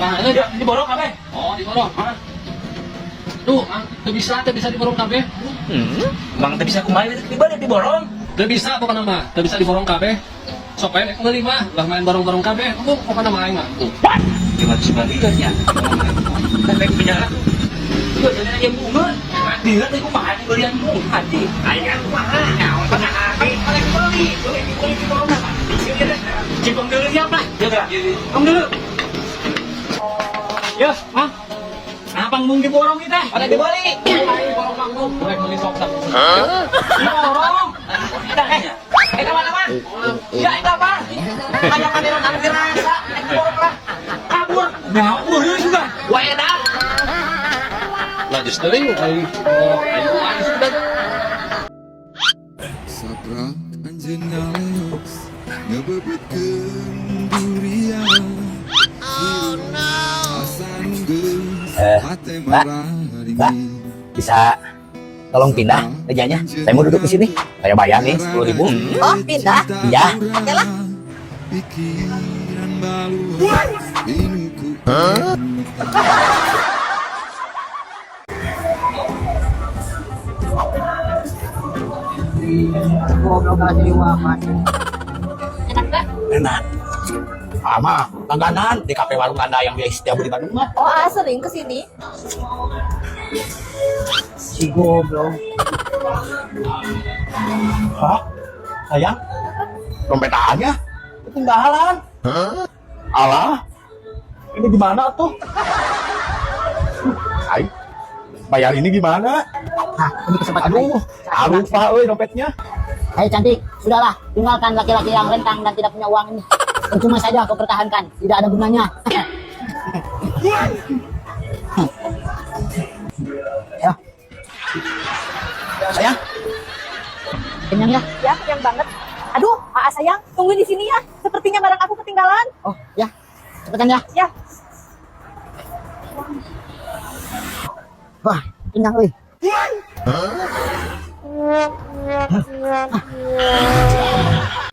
Ah, ini diborong kabeh. Oh, diborong. Ah. Duh, ah, teu bisa diborong kabeh. Bang, teu bisa kumaha itu dibalik diborong. Teu bisa pokokna mah, teu bisa diborong kabeh. Sok we meuli mah, lah main borong-borong kabeh. Embung pokokna mah aing mah. Tuh. 590 nya. Kan baik penjara tuh. Iya, jadi yang bunga. Dia teh kumaha dibelian bunga haji. Aing kan kumaha? Naon beli beli beli diborong apa? Cipong dulu siap lah. Ya gerak. Pong dulu. Ya, Mang. Nah, panggung diborong kita. Ada dibeli. Aing borong manggung. Rek meuli sok tak. Diborong. Eh, eh kemana, Mang? Ya, itu apa? Kayak kamera anu dirasa, eh diborong lah. Kabur. Nah, udah juga. Wah, edan. Najis teuing aing. Oh, aing aing sudah. Saprak anjeun ngaleos ngebebeutkeun durian. Oh no. Asa nunggeus Eh, hate Mbak, Mbak, bisa tolong pindah mejanya? Saya mau duduk di sini. Saya bayar nih 10 ribu. Oh, pindah? Iya. Oke lah. Pikiran balu pinuku. Goblok kasih waman. Enak gak? Enak. Sama, langganan di kafe Warung Ganda yang biasa setiap di Bandung mah. Oh, ah, sering kesini. Si goblok. Hah? Sayang? Dompet aja? Ketinggalan. Alah. Ini gimana tuh? Ay, bayar ini gimana? Nah, ini kesempatan. Aduh, ah, lupa euy dompetnya. Hai cantik, sudahlah, tinggalkan laki-laki yang rentang dan tidak punya uang ini. Percuma saja kau pertahankan, tidak ada gunanya. Ya, Sayang, kenyang ya? Ya, kenyang banget. Aduh, Aa sayang, tungguin di sini ya. Sepertinya barang aku ketinggalan. Oh, ya. Cepetan ya. Ya. Wah, kenyang euy.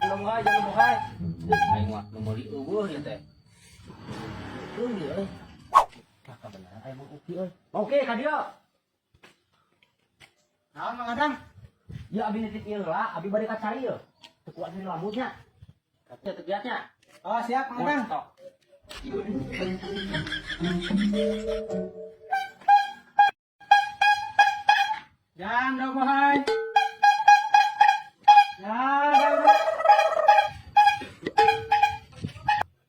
Belum hai, jangan hai. Aing mah nu meuli euweuh ya teh. Euweuh ieu euy. Lah kabeneran aya Mang Uki euy. Mang Uki ka dieu. Naon, Mang Adang? Ya abi nitip ieu heula, abi bade ka cai ieu. Teu kuat di lambutnya. Teu teu giatnya. Oh, siap, Mang Adang. Tok. Jangan dong, bohai. Jangan dong.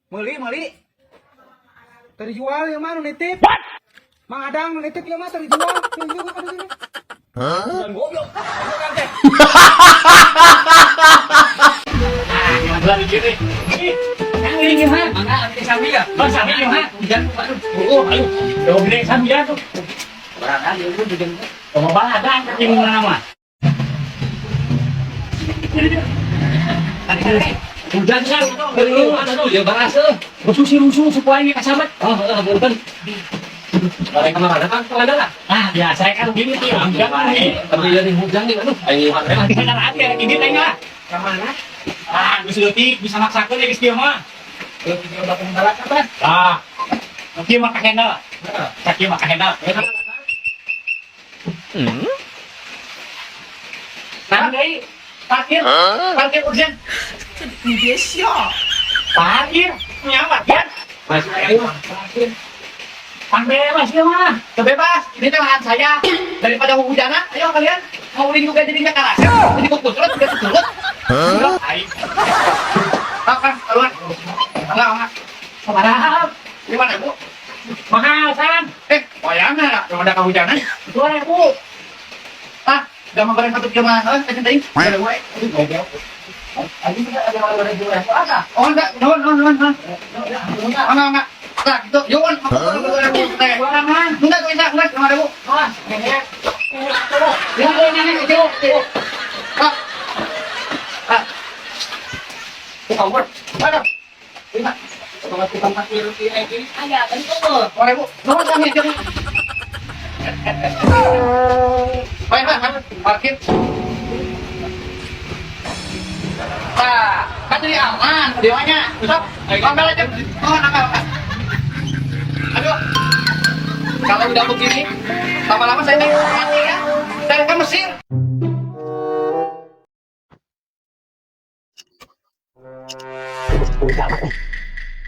Meuli, meuli. Terjual ya mah nu nitip. Mang Adang nu nitip ya mah terjual. Terjual ke sini. Bukan goblok. Goblok teh. Ah, lagi gini. Ih, yang ini ha. Mangga abi sami ya. Bang sami ieu ha. Hujan aduh. Oh, ayo. Jauh gede sami ya tuh. Berangkat ieu hujan. Tong baladang ini mana mah. Hujan kan, Aduh, ya baras euy. Rusuh sih rusuh supaya ini kasamet. Oh, heeh, punten. Balik ke mana kan? Kemana lah? Ah, biasa kan gini tuh, hujan nih. Tapi jadi hujan nih, aduh, aing ngiwan teh. Bener aja gini teh enggak? Kemana? Ah, geus leutik bisa maksakeun ya geus kieu mah. Leutik udah pengendara apa? Ah. Kieu mah kahandle. Sakieu mah kahandle. Nah, deui parkir, parkir urgent. Parkir, nya parkir. Masih aing mah. Parkir. Pang bebas ya mah, bebas. Ini teh lahan saya. Daripada hujanan, ayo kalian mau ulin juga jadi nggak kalah. Jadi kukusrut, udah kesulut. Aing. Kang, keluar. Enggak, enggak. Sabaraha? 5.000. Mahal, San. Eh, wayangan, kalau ada kehujanan. 2.000. Ah, udah mau goreng satu kilo mah, eh, kacang tadi. Dua ribu, eh. Aduh, goblok. Aing juga ada orang 2.000 ada. Oh, enggak, nuhun, nuhun, nuhun, nuhun. Enggak, enggak, enggak. Nah, gitu. Yun, aku 2.000. Teh. Enggak, enggak bisa, enggak, 5.000. Wah, ini. Ya, ini, ini, itu, itu. Kak. Kak. Tukang bor. Mana? Lima. Tukang tukang parkir di aing ini aya kan tuh. 2.000. Nuhun kami, jadi. Baik, Pak, parkir. Nah, kan jadi aman, dewanya. Besok, ambil aja. Oh, ambil, ambil. Aduh. Kalau udah begini, lama-lama saya naik mati ya. Saya ke Mesir.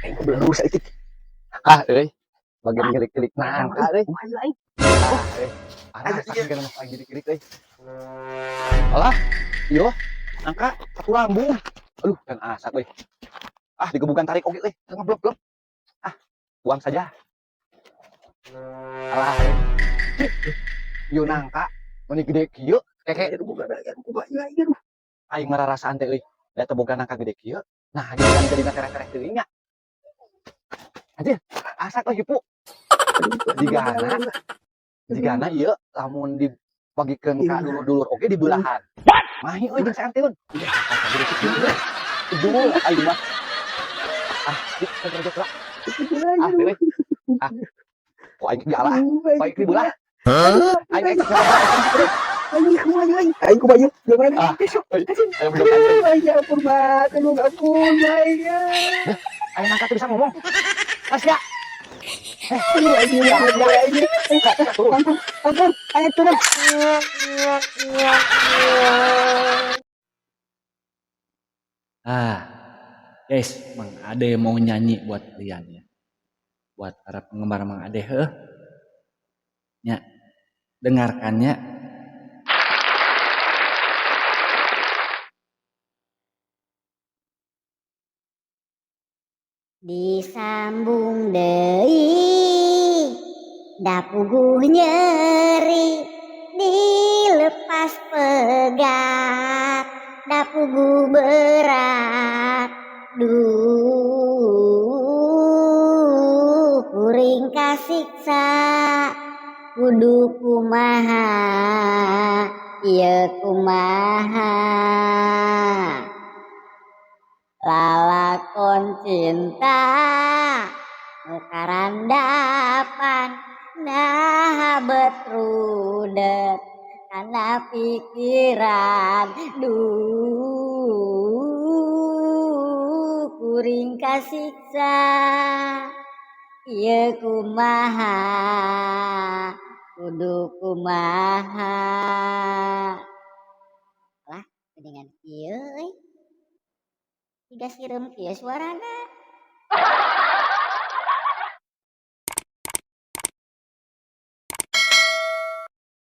Aing kebelah saeutik. Ah, euy. Bagian girik-girik nangka euy. Ah, euy. Arah saking kana mah aing girik-girik euy. Alah, iyo, nangka satu lambung. Aduh, dan asak euy. Ah, digebukan tarik oge euy, tengah blok-blok. Ah, buang saja. Alah, euy. Yo nangka, meni gede kieu, keke. Aing mararasaan teh euy. Da teu boga nangka gede kieu. Nah, gitu kan jadi tereh-tereh teuing nya. Anjir, asak euy hipu. Jigana, jigana ieu lamun dibagikeun ka dulur-dulur oge dibelahan. Mahi euy jeung saanteun. Dul aing mah. Ah, dik kerja lah. Ah, euy. Ah. Kok aing dialah? Kok aing dibelah? Aing aing. Aing kumaha ieu? Gimana? Ah, euy. Ayo bedog aing. Aing ya ampun, Mat. Aduh, ampun, aing. Aing nangka teu bisa ngomong. Mas ya. Aduh, aing ya, aing. Turun. Ampun, ampun, aing turun. Ah, guys, Mang Ade mau nyanyi buat kalian ya. Buat para penggemar Mang Ade, heh. Ya, dengarkannya. Disambung deui, da puguh nyeri, dilepas pegat, da puguh berat. Duh, kuring kasiksa, kudu kumaha, ieu kumaha. Lalakon cinta nu karandapan, nah bet rudet kana pikiran. Duh, kuring kasiksa, ieu kumaha, kudu kumaha. Lah, dengan kieu euy. Tiga sireum kieu suarana.